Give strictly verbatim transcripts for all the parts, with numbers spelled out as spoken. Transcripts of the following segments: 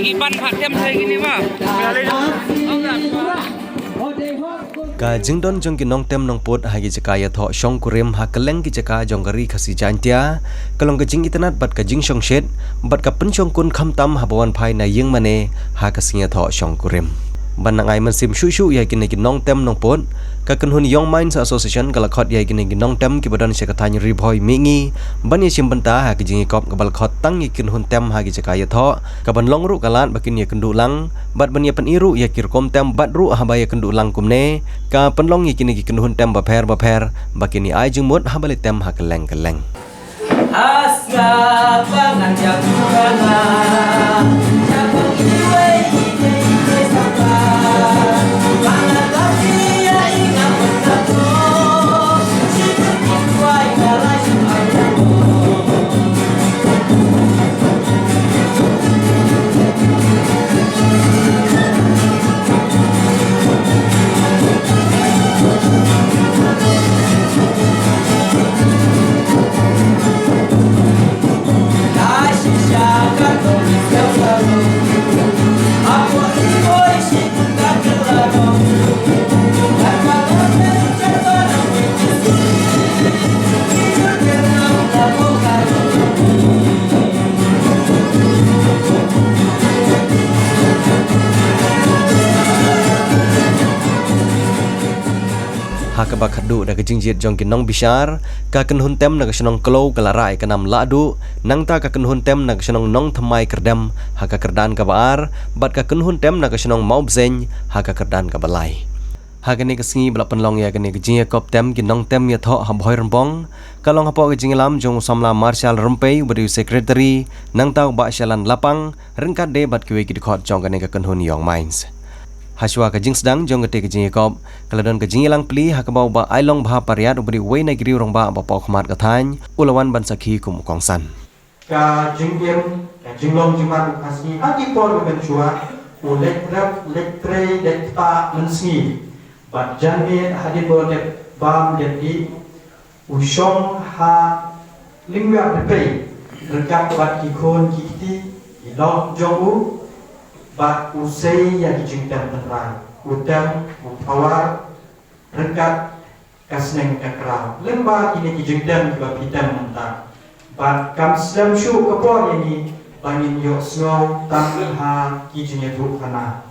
Iban ha tem sa gini ma. Ka jingdon jong ki nongtem nongput ha ki jaka ïathoh shongkurim ha kylleng ki jaka jong ka Ri Khasi Jaiñtia ka long ka jingitynnad bad ka jingshongshit bad ka pynshongkun khamtam haba wan phai na ïing mane ha ka sngi ïathoh shongkurim. Ban nang ai mynsiem shuh shuh ïa kine ki nongtem nongput, ka kynhun Young Minds Association ka la khot ïa kine ki nongtem kiba don sha ka thaiñ Ri Bhoi Mihngi ban ïashim bynta ha ka jingïakop kaba la khot tang ïa ki kynhun tem ha ki jaka ïathoh, kaban long ruh ka lad ba kin ïakynduh lang bad ban ïapyni ruh ïa ki rukom tem, bad ruh haba ïakynduh lang kumne ka pynlong ïa kine ki kynhun tem bapher bapher ba kin ïa ai jingmut haba leit tem ha kylleng kylleng. Ha kaba khatduh da ka jingjied jong ki nongbishar, ka kynhun tem na ka shnong Kloi ka la rah ïa ka nam lahduh, nangta ka kynhun tem na ka shnong Nongthymmai Kyrdem ha ka kyrdan kaba ar, bad ka kynhun tem na ka shnong Mawbseiñ ha ka kyrdan kaba lai. Ha kane ka sngi ba la pynlong ïa kane ka jingïakop tem ki nongtem ïathoh ha Bhoirymbong, ka long hapoh ka jingïalam jong u samla Marshal Rympei uba dei u secretary, nangta u Bah Shalan Lapang, ryngkat de bad kiwei ki dkhot jong kane ka kynhun Young Minds. Hashwa ka jingsdang jong kate ka jingïakop, ka la don ka jingïalang pli ha kaba u Bah Ailongbha Pariat uba dei uwei na ki riew rangbah ba poh khmat ka thaiñ u la wan ban sakhi kum u kongsan. Ka jingim, ka jinglong jingman u Khasi ha ki por ba mynshuwa u leit rep leit trei leit ktah mynsngi. Bad janmiet hadien ba u dep bam dep dih, u shong ha lyngwiar dpei ryngkat bad ki khun ki kti ki lok jong u, bad u sei ïa ki jingtem tynrai, u tem, u phawar ryngkat ka sneng ka kraw. Lyngba kine ki jingtem kiba phi tem mynta, bad kam slem shuh ka por ïa ngi ba ngin ïohsngew tang ha ki jingïathuhkhana.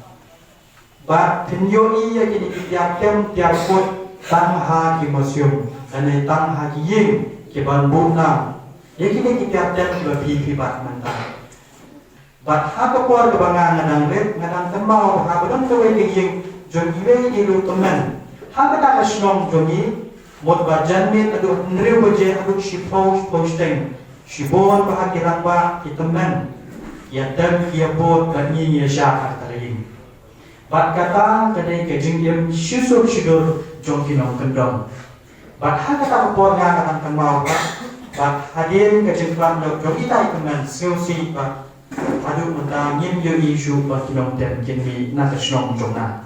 Bad phin ïohi ïa kine ki tiar tem tiar kut tang ha ki museum lane tang ha ki ïing kiban buh nam ïa kine ki tiar tem kiba phi phi bat mynta. Bad ha ka por kaba nga nga dang rit nga dang kynmaw ba haba don kawei ka ïing jong iwei i riewtymmen ha kata ka shnong jong ngi, mut ba janmiet haduh hynriew baje haduh shiphew shiphew shiteng, shibun ba ha ki rangbah ki tymmen ki ïa tem ki ïa bud bad ngi ngi ïa shah ha kata ka ïing. Bad kata ka dei ka jingim shisur shidur jong ki nongkyndong. Bad ha kata ka por nga ka dang kynmaw ba, bad hadien ka jingkhlad noh jong ita i tymmen sngewsih ba haduh mynta ngim ïohi shuh ba ki nongtem kin mih na ka shnong jong nga.